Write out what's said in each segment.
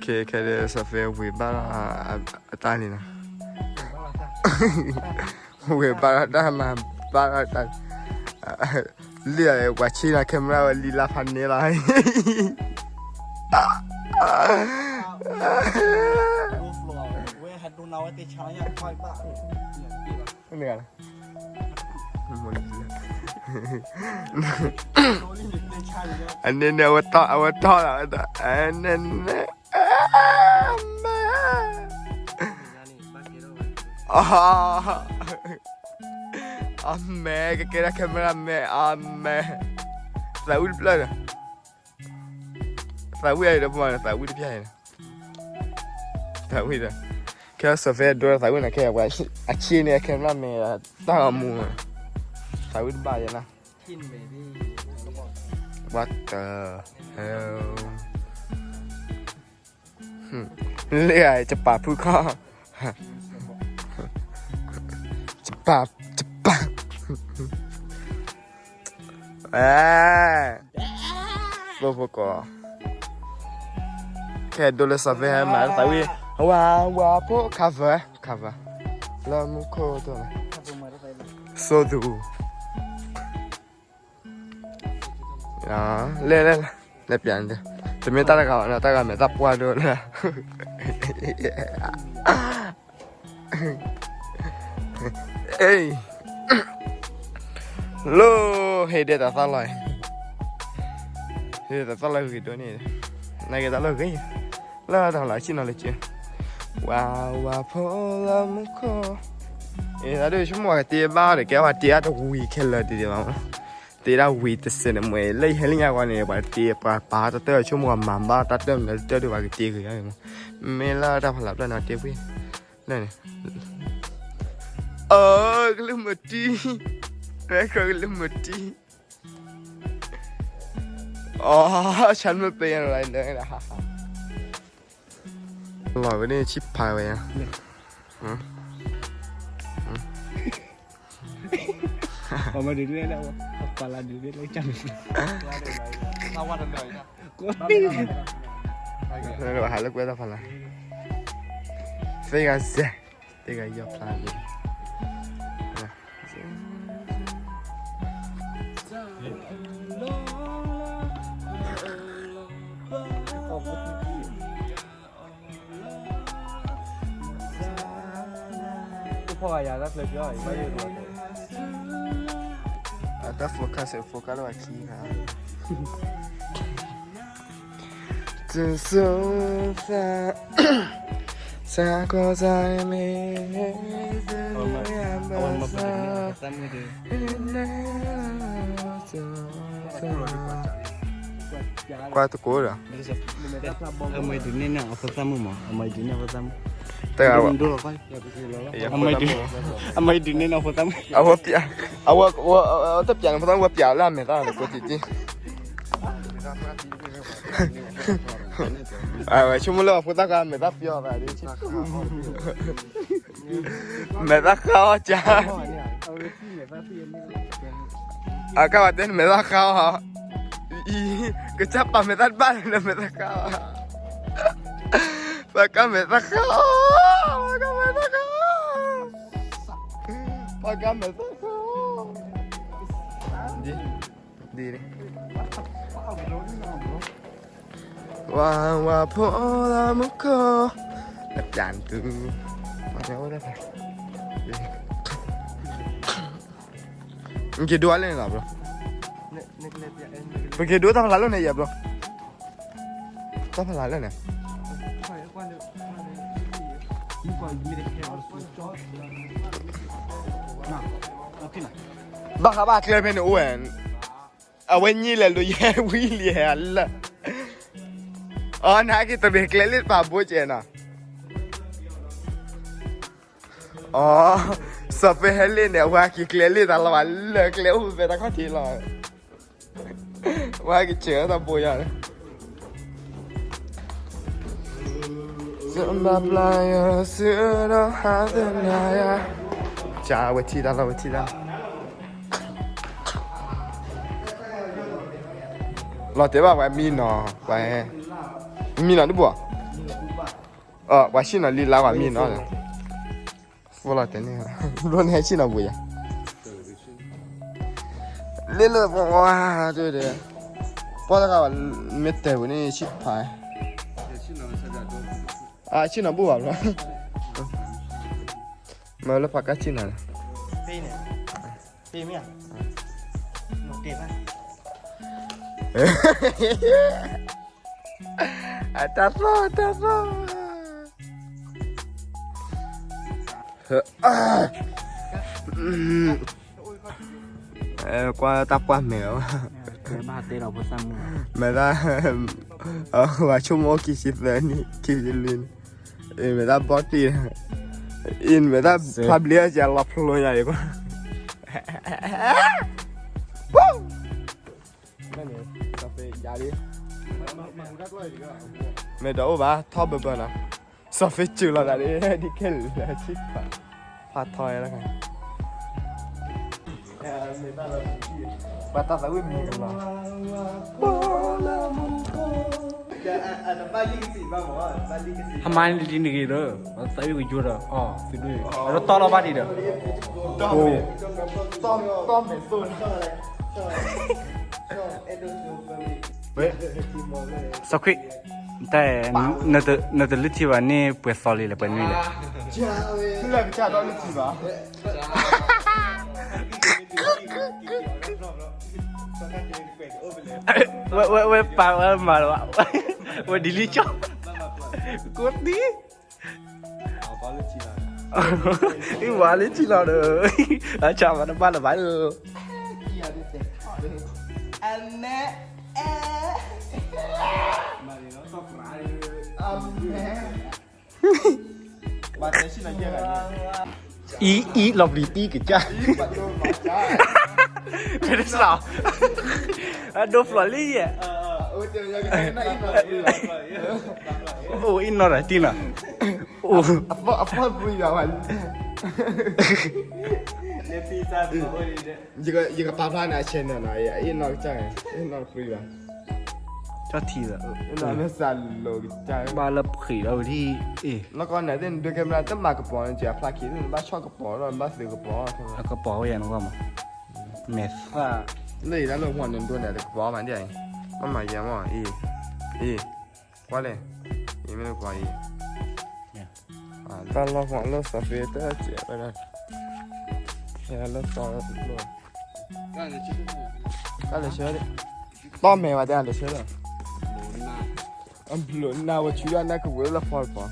ခဲခဲဒီး စီၤဖဲဝ့ၤဘၣ်လီၤအတၢ်န့ၣ်နီၤ, ဝ့ၤဘၣ်လီၤတၢ်မၤဘၣ်လီၤတၢ်, လံၣ်အပှၤဆံးလီၤ camera ဝဲလံလါဖးန့ၣ်လီၤ. အန့ၣ်န့ၣ် အဝဲထီၣ် အဝဲထီၣ်လီၤ, အန့ၣ်န့ၣ် အမဲာ်, အမဲာ် ကကဲဒၣ် camera man အမဲာ်, သးဝံၣ်တဖျၢၣ်ဒီး, သးဝံၣ်အံၤဒီး ပမၤသးဝံၣ်တဖျၢၣ်အံၤ, သးဝံၣ်ဒီး, ခဲစီၤဖဲဒိဒီးသးဝံၣ်န့ၣ် ခဲအဆံးန့ၣ် camera man တၢ်ဂီၤမူ, သးဝံၣ်တဘၣ်ယဲလီၤ. What the hell? လ့ၣ်ဧါ ယပာ်ဖုခီၣ်, ယပာ်, ယပာ်, ဖိဖိကီၢ်, ခဲဒိလၢစီၤဖဲဟဲမၤသးဝံၣ်, ဝၤ, ဝၤဖိ cover, cover, လၢမူခိၣ်တိၢ်န့ၣ်, စိသူ လဲၤ, လဲၤ, လဲၤပျးန့ၣ်, တမ့ၢ်တၢ်တဂၤဘၣ်နီၤ, တၢ်ဂၤမဲာ်တၢ်ပှၢ်ဒိၣ်လၢ, အ့, လၢ, ဟ့ၣ်ဒဲးတၢ်သီၣ်လီၤ, ဟ့ၣ်ဒဲးတၢ်သီၣ်လီၤဂ့ၤဒိၣ်န့ၣ်, နာ်က့ၤတၢ်လီၢ်ဂ့ၤ, လၢတၢ်လီၤဆ့ၣ်နီၤလၢက့ၤ, ဝၤ, ဝၤဖိလၢမူခိၣ်, အ့ တၢ်ဒုးဆိကမိၣ်ကတ့ဘၣ်ဒီး ကဲပှၤတ့အါတဝံၤခဲလၢာ်ဒံးဒံးဘၣ်မး, တ့ဒၣ်ဝံၤတစဲးန့ၣ်မး လၢယဟဲလၢညါဂီၢ်န့ၣ် ပှၤတ့ပှၤပာ်တၢ်တၢၢ် ဆိကမိၣ်ပှၤမၤဘၣ်တၢ်တၢၢ်မနုၤတၢၢ်ဒုး ပှၤကတ့ဂ့ၤဂ့ၤမး, မ့ၢ်လၢတၢ်ဖးလၢ်ဖျၢၣ်န့ၣ်တ့ဝံၤ, လၢန့ၣ်, အၢ ကလုၢ်မတံ, မ့ၢ်ကလုၢ်မတံ, အၢ ဆၢမ့ၢ်ပ့ၤလီၤလၢ, လီၤဝဲန့ၣ်ဆံးဖးဝဲ, အမဒုးလဲၣ်, အပာ်လၢဒုးလဲၣ်, ဟးလၢကွဲတၢ်ဖးလၢ်, သ့ဂၤစဲး, သ့ဂၤယီၤဖျါန့ၣ် အတၢ် focus စ့ၢ် focus လၢပှၤခံဂၤ, တစိသး, စၤကီစၤမ့ၢ်, ကွၢ်တကိးဒီး, အမၤဒုးန့ၢ်န့ၢ်အဖိသၣ်မုၣ်မး, အမၤဒုးန့ၢ်အဖိသၣ်မုၣ်, တဂၤ, အမၤဒုးန့ၢ်န့ၢ်အဖိသၣ်မုၣ်, အဝဲ, အဝဲ, တပျးန့ၣ်ဖိသၣ်မုၣ် ဝဲပျးလၢအမဲာ်သၣ်လၢကိးတံၢ်တံၢ်, အဝဲဆိကမိၣ်လၢအဖိသၣ်ခါမဲာ်သၣ်ပျီသးဒ်, မဲာ်သၣ်ဃါအီၤကၢ် အကဘၣ်တဲန့ၣ် မဲာ်သၣ်ဃါအီၤ, အံၤ, ကစၢ်ပာ်မဲာ်သၣ်တဘၣ်လၢၤဒီး မဲာ်သၣ်ဃါအီၤ, ပှၤကါမဲာ်သၣ်ဃါအီၤ, ပှၤကါမဲာ်သၣ်ဃါအီၤ, ပှၤကါမဲာ်သၣ်ဃါအီၤ, ဒ်, ဒ်, ဝၤ, ဝၤဖိလၢမူခိၣ်, အပျးန့ၣ်တုၤ, နက့ၤဒိလၢန့ၣ်လီၤ bro, ပက့ၤဒိတၢ်ဖးလၢ်လၢန့ၣ်ယဲ bro, တၢ်ဖးလၢ်လၢန့ၣ်, ဘၣ်ဃးဘၣ်ကျဲဖဲန့ၣ်အိၣ်ဝဲ, အဝဲညံၣ်လဲၤလိာ်ယဲဝံၤလံဟဲလၢ, အီ နဟဲက့ၤတရံးကျဲလ့ၣ်တပၤဘိကဲနီၤ, အီ, စီၤပ့ဟဲလ့ၣ်န့ၣ် အဝဲဟဲက့ၤကျဲလ့ၣ်တၢ်လီၤဘၣ်လၢကျဲအိၣ်ဖဲတၢ်ခီၣ်ထံးလီၤ, အဝဲဟဲက့ၤဆဲးတၢ်ဘိယၤန့ၣ် စဘၣ်ပျၢ်ယၤ စဒီဟးသနၤယၤ, ကၢ်ဝဲထံၣ်တၢ်လီၤ ဝဲထံၣ်တၢ်, လီၤတဲာ်ဘၣ်ပှၤမံနီၤ, ပှၤ, မံနီၤတဘိဧါ, ပှၤဆ့ၣ်နီၤလံလါပှၤမံနီၤ, ဖိလီၤတဲန့ၣ်, ဘျီန့ၣ်ဟဲဆ့ၣ်နီၤပူၤယၤ, လ့လၢပှၤဝါ, တဲ, ပှၤတဂၤမ့ၢ်တဲပူၤန့ၣ်ဆ့ၣ်ဖး, ဆ့ၣ်နီၤဘူၣ်ဘၣ်ဘျီ, မ့ၢ်လၢပှၤကဆ့ၣ်နီၤန့ၣ်, အတၢ်သီၣ်တၢ်သီၣ်, ကွၢ်တၢ်ပှၢ်မဲာ်လီၤ, မဲာ်သၣ်, ဝဲဆိကမိၣ်ခံဆံသၢနံၣ် ခံဆံလွံၢ်နံၣ်, အံၤမဲာ်သၣ်ဘီတံၢ်, အံၤမဲာ်သၣ်ဖးဘျ့အစဲးလီၤဖျိညါအံၤ, မ့ၢ်ဒီးအိၣ်ဘၣ်ထီၣ်ဘၢဘၢနီၤ, စီၤဖ့စၢၤလီၤသးဒ်ခဲလၢာ်, ဖးထီလီၤ, ပှၤတၢ်သးဝံၣ်မံၤကလီၤ, ဟမါန့ၣ်တနံၤဂ့ၤဒီး သးဝံၣ်ကယိဒီး အီၤသုဒု, အလီၤတီလီၤဘၣ်ဒံးဒီး, တီမဲာ်သိၣ်, စီၤခွံ, တၢ်, နတလုၢ်ထံဘၣ်န့ၣ် ပှဲၤသီလံလဲၣ် ပှဲၤနွံလဲၣ်, သုလၢကစၢ်ဒီလုၢ်ထံဘၣ် ဝဲ, ဝဲ, ဝဲပာ်ဝဲမၤလီၤ, ဝဲဒ်လံကၠီ, ကိးတံၢ်, အံၤဝဲလၢထံလီၤဒီး, အဆၣ်မၤတဘၣ်လၢၤဘၣ်, အမဲ, အမဲ, အံၤ, အံၤလီၤပျံၤတံၢ်ကစၢ်, မ့ၢ်တစး, အဒိဖျိးလံယဲ, အိၣ်အံၤနီၢ်ဒီးတံၢ်နီၤ, အဖီၣ်ပှံၤယၤဝဲ, ယကပာ်ဖျါန့ၣ်အ channel နီၤ, အံၤနီၢ်ကစၢ်, အံၤနီၢ်ပှံၤဘၣ်, ကၠီထံသး, မ့ၢ်စးလိာ်ကစၢ်, ဘၣ်လၢပဃံးဒီးဝံၤဒ်အံၤ, လီၤကီးန့ၣ်သ့ၣ်နဒွဲကဲမနၤ တမၤကပီၤန့ၣ် ကၠီဖျါခံး နဘၣ်ဆီၣ်ကပီၤဒီး နဘၣ်သုးကပီၤ, အကပီၤဝဲယၤနကွၢ်မး, မဲာ်သၣ်, လၢယတၢ်လၢဖီၣ်န့ၣ်ဒိၣ်န့ၣ် တကပီၤမးဒ်အံၤ, မ့ၢ်မၤယဲမ့ၢ်အံၤ, အံၤ, ကွၢ်လဲၣ်, အံၤမ့ၢ်ကွၢ်အံၤ, တၢ်လီၢ်ဖီၣ်လၢစီၤဖ့တၢ်စဲးဝဲဒၣ်, လၢစီၤဖ့, တၢ်လဲၤဆၢ, တီၢ်မဲာ်ဝဲတၢ်လဲၤဆၢလီၤ, အဘျိးနၤဝဲဆူဒၣ်နၢ်ကဝဲၤလၢဖီၣ်တပီၤ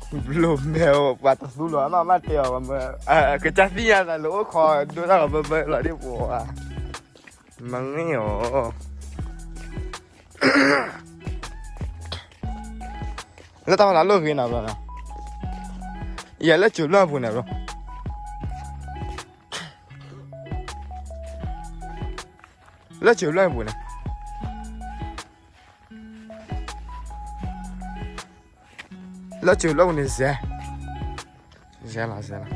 ဘျိးမဲာ်အိၣ် ပှၤတသူလီၤ အနီၢ်မးတဲအီၤ, ကစၢ်သ့ၣ်ညါသးလၢအိၣ်ခိးဒိတၢ်ဂီၤဘၢဘၢလီၤဒ်ပှၤ, မၤငဲၢ်အီၤ, လၢတၢ်ဖီလာ်လိၣ်ဂ့ၤနၤဘျီ, ယဲလၢစူၤဘျီပူၤန့ၣ်ဘျီ, လၢစူၤဘျီပူၤန့ၣ် လၢစူၤဘျီပူၤန့ၣ်စဲး, စဲးလီၤ စဲးလီၤ,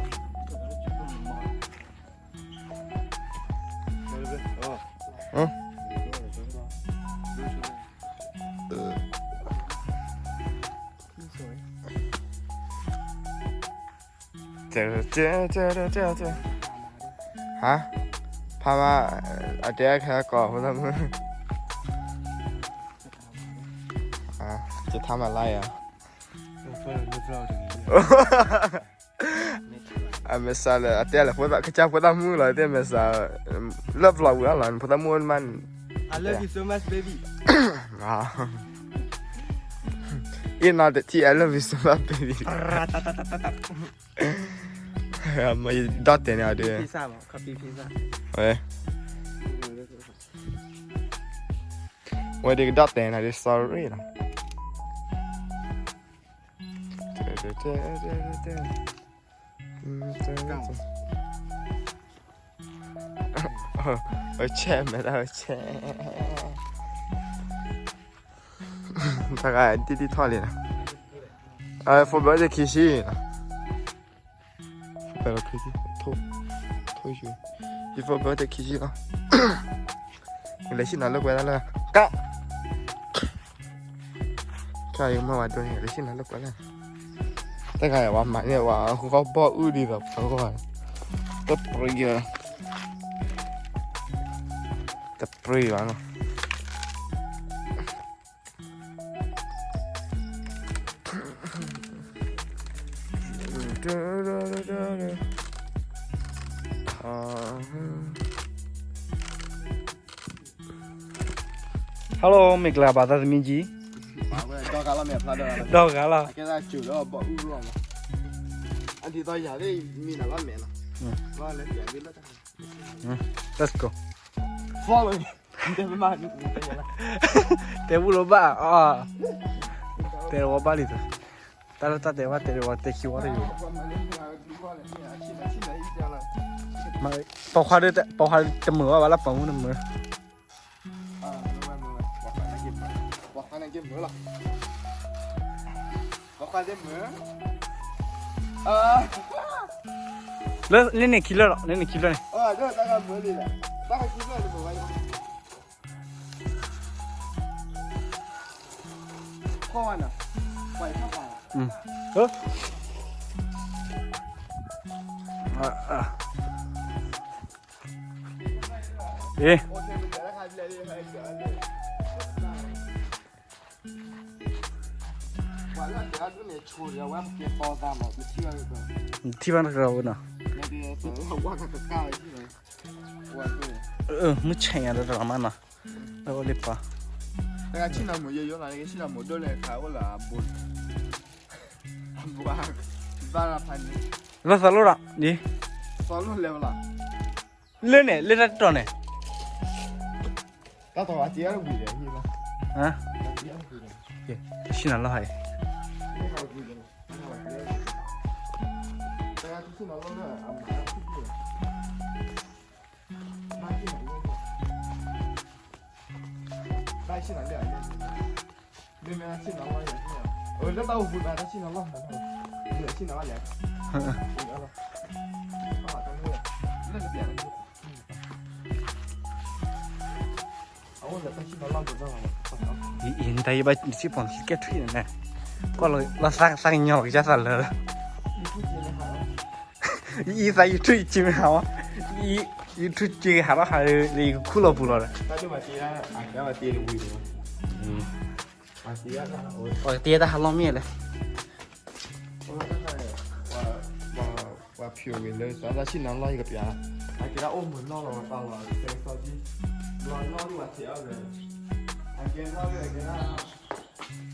ဟါ, ဖါမါ, အတဲခဲကိးဖိသၣ်မုၣ်, ကထါမၤလါယၤ, အမဲာ်စးလၢအတဲလၢ ကစၢ်ဖိသၣ်မုၣ်လီၤ တဲမဲာ်စး, လၢပျီဝံၤအလီၤ ဖိသၣ်မုၣ်မး, အံၤနီၢ်တထံၣ် I love you so much baby, မ့ၢ်ဒီၣ်တဲန့ၣ်အီၤဒုး, ဝဲ, ဝဲဒုးကဒီၣ်တဲန့ၣ်ဒုး sorry လီၤ. Okay, မဲာ်တၢ် okay, တဂၤဒ်ဒ်ထီၣ်လံနီၤ, အဖိဘျီဒ်ခံဆံနီၤ, ဖိဘျီခံဆံ, ထိၣ် ယဖိဘၢတခံဆံလီၤ. လဲၤဆ့ၣ်နီၤလၢကွဲဒၣ်လၢ ကၣ် ခဲအံၤမ့ၢ်ဝဲဒိၣ်န့ၣ် လဲၤဆ့ၣ်နီၤလၢကွဲဒၣ်, တဂၤဝဲမၤန့ၢ်ဝဲ ဂီၢ်ဘီၣ်အုၣ်ဒ်သိးပှၤဂီၢ်, တပြံၤ, တပြံၤဘၣ်နီၤ. Hello မ့ၢ်ကျါဘၣ်သးသမံကံ, ဒီဂၤလီၤ, အဒ်သိးယၤသ့ၣ်မံနၤလီၤမဲာ်လီၤ, let's go, follow me, တဲဝူလီၤဘၣ်အီၤ, တဲဝဲဘၣ်လံသး, တၢ်လၢတၢ်တဲဝဲတဲဝဲတဲခံဝဲတယိာ်, ပိာ်ခွါ, ပိာ်ခွါတမုာ်ဘၣ်ဘၣ်လၢပှၤမုၣ်တမုာ် လၢန့ၣ်ခံလၢာ်လီၤ, န့ၣ်န့ၣ်ခံလၢာ်န့ၣ်, ထံၣ်ဘၣ်နကရၢဝဲနီၤ, မုၢ်ဆဲးညါဒီးတရမးနီၤ, တဂၤဆ့ၣ်နီၤမုာ်ယိယိနီၤ, ဆ့ၣ်နီၤမုာ်ဒိၣ်လဲၣ်ခါအိၣ်လၢအဘိ, ဘၣ်ဖးန့ၣ်, လၢသးလိၣ်ဒီး, လၢန့ၣ် လၢတၢ်တတီၤန့ၣ်, တၢ်တဝၤတ့အီၣ်ဝံၤဒီး, ဆ့ၣ်နီၤလီၤဟဲ, တၢ်ဆ့ၣ်နီၤလီၤ, မ့မ့ၢ်တၢ်ဆ့ၣ်နီၤလီၤ, လၢတၢ်အိၣ်ပူၤတၢ်ဆ့ၣ်နီၤလီၤ, ဆ့ၣ်နီၤလီၤလဲၣ်, အအိၣ်လၢတၢ်ဆ့ၣ်နီၤလီၤ, အံၤ နတၢ်ယဘၣ်စံၣ်ဖီၣ်ကဲထွံၣ်န့ၣ်, ကွၢ်လီၤသးကညီကယါသးလၢ ယသး YouTube စ့မ့ၢ်ဟးဝဲ, YouTube စ့ဟးထီၣ်ဟးလၢယကခူၣ်လီၤပူၤလီၤဒီး, ပှၤကတဲတၢ်ဟးလီၢ်မ့ၢ်လဲၣ်, ပှၤဖျိးဝံၤလၢသးဆ့ၣ်နီၤလီၤယကပျး, အကဲဒၣ်အိၣ်မုာ်နီၢ်လီၤပာ်လီၤ ကဲစီကံ, ဘျီနီၢ်ဒိၣ်ဝဲထံးအီၣ်ဝဲ, အကဲနီၢ်ဒိၣ်ဝဲကဲဒၣ်,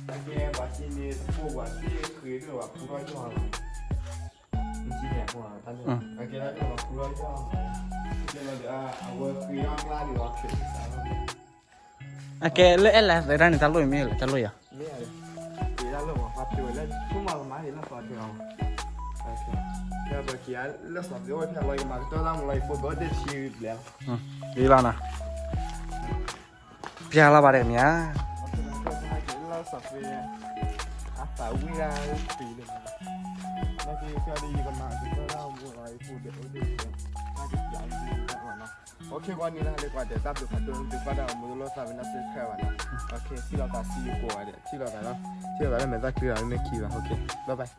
အကဲပှၤစံးန့ၣ်တပိၢ်ပှၤစံးဃ့ဒိၣ်ဝဲခူထီၣ်ယီၢ်လီၤ, အကဲဒၣ်ပှၤခူထီၣ်ယီၢ်, အဝဲဃ့အီၣ်ကျါဒံးဝဲဖျိးစးလီၤ, အကဲလၢအဲၣ်လၢသၢတၢ်န့ၣ် တၢ်လိၣ်မ့ၢ်လဲၣ်, တၢ်လိၣ်ယၤ, မ့ၢ်တၢ်လိၣ်မး ပှၤဖျိးဝဲလၢ ဆိကမိၣ်ကမၤဒ်လၢသီတဂၤမး, ကဲပက့ၤလၢစီၤပျံၤအိၣ်ဖဲလီၤကမၤကတၢၢ်တၢ်မူလီၤ ယဖိဘၢဒ့ၣ်ဆံဘျဲၣ်လီၤ, လီၤနီၤ, ပျဲလီၤဘၣ်ဒီးမ့ၢ်ဧါ, လၢစီၤပျံၤ, အသးဝံၣ်ဒၣ်ပျံၤလၢ, လၢက့ၤဖဲဒီးယကမၤကတၢၢ်တၢ်မူလီၤ ယဖိဘၢဒ့ၣ်ဆံ, တၢ်ကပျးလီၤ, အခဲကီးန့ၣ်လၢဟဲလၢကွၢ်ဒီးတၢ်ဘျုးဖးဒိၣ် သုကွၢ်ဒၣ်အမူတလိၣ်သးဝဲနီၢ်စ့ၢ်ခဲဘၣ်နီၤ, အခဲထံၣ်လိာ်သးဆံယကိးဂၤဒဲး ထံၣ်လိာ်သးလီၤ, ထံၣ်လိာ်သးလၢမဲာ်သၣ်ချံဒီးမ့ၢ်ခံဘၣ်, ဘၣ်ဘၣ်